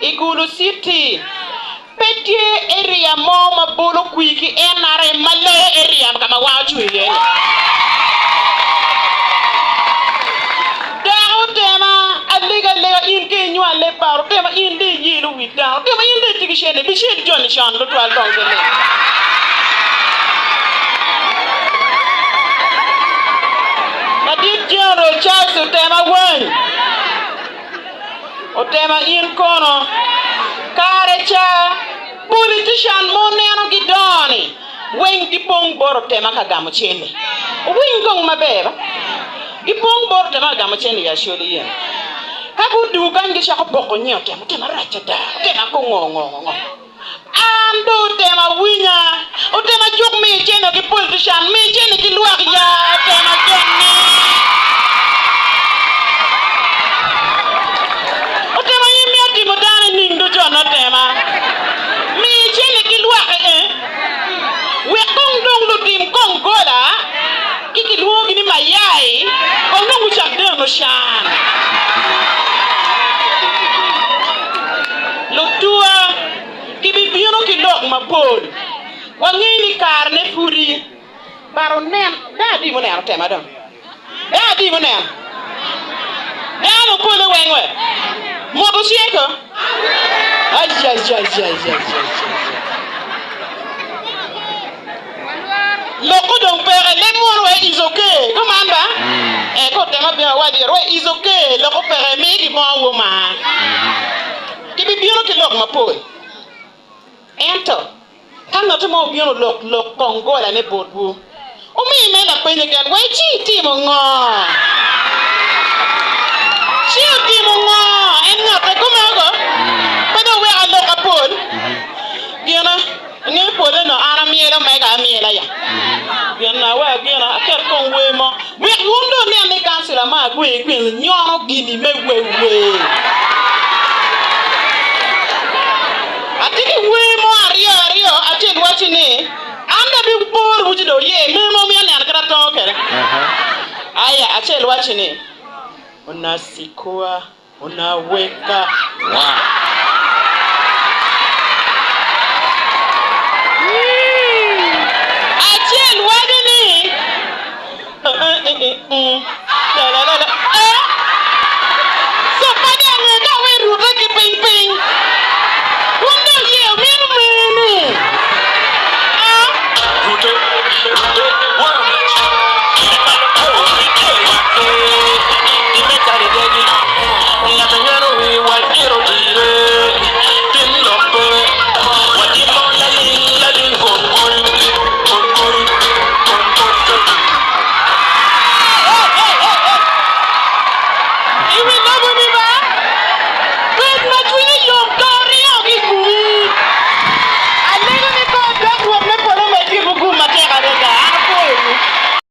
I Gulu City, pe tye area mo ma bolo kwir ki NRM ma loyo area ka ma wan ocung iye-ni. Dako otema alega alega in ka inywale par otema in dong iyelo wi dano otema in dong itye ki cente bicel joni con tutwal kong ki lim. Ladit General Charles otema wany. Otema in kono. Kare ca, politician ma oneno gidongo-ni weng gipong bot otema ka gamo cente. Wuwiny kong maber ba. Gipong bot otema ka gamo cente i Acholi yen. Ka gudugo kany gicako boko nyi otema, otema rac ada, otema ko ngo ngo ngo. An dong otema winya, otema juk miyo cente ki politician, mi cente ki lwak ya, otema joni. Otema in miyo timo dano i ning ducu an otema. Mi cente ki lwak ee. Wek kong dong lutim kong gola ki kilwongogi ni mayai kong dong gucak deno can. Lutuwa gibibino ki lok mapol. Wangeyo ni karene pudi, but onen, dano adi muneno tema dong? Dano adi muneno? Dano pole weng we? Moto tye ko? Ayayayayayaya. Lokko dong peke, leb munu wek is okay. Kuman ba? Eh, ka otema bino awaco ite, wek is okay, lokko peke, mii gin mo woma. Gibibino ki lok mapol. Ento, ka ngat mo obino olok lok kong golane botwu, wumi me lapeny keken, wek ci itimo ngo? Ci otimo ngo? En ngatte kumego? Pe dong wek alok apol. Gina. Inge pole no an amyelo mega amyela ya. Gin na wek gin aket kong wer mo. Wek wun dong wunen ni kancila ma Agwe Queens nyono gini me wewer. Atye ki wer mo aryo aryo acel waci ni an dong abiporo ci dong wuye mer mo miyo aneno kit atongo kwede. Aya acel waci ni Onasikua. Onaweka wa. Acel waco ni.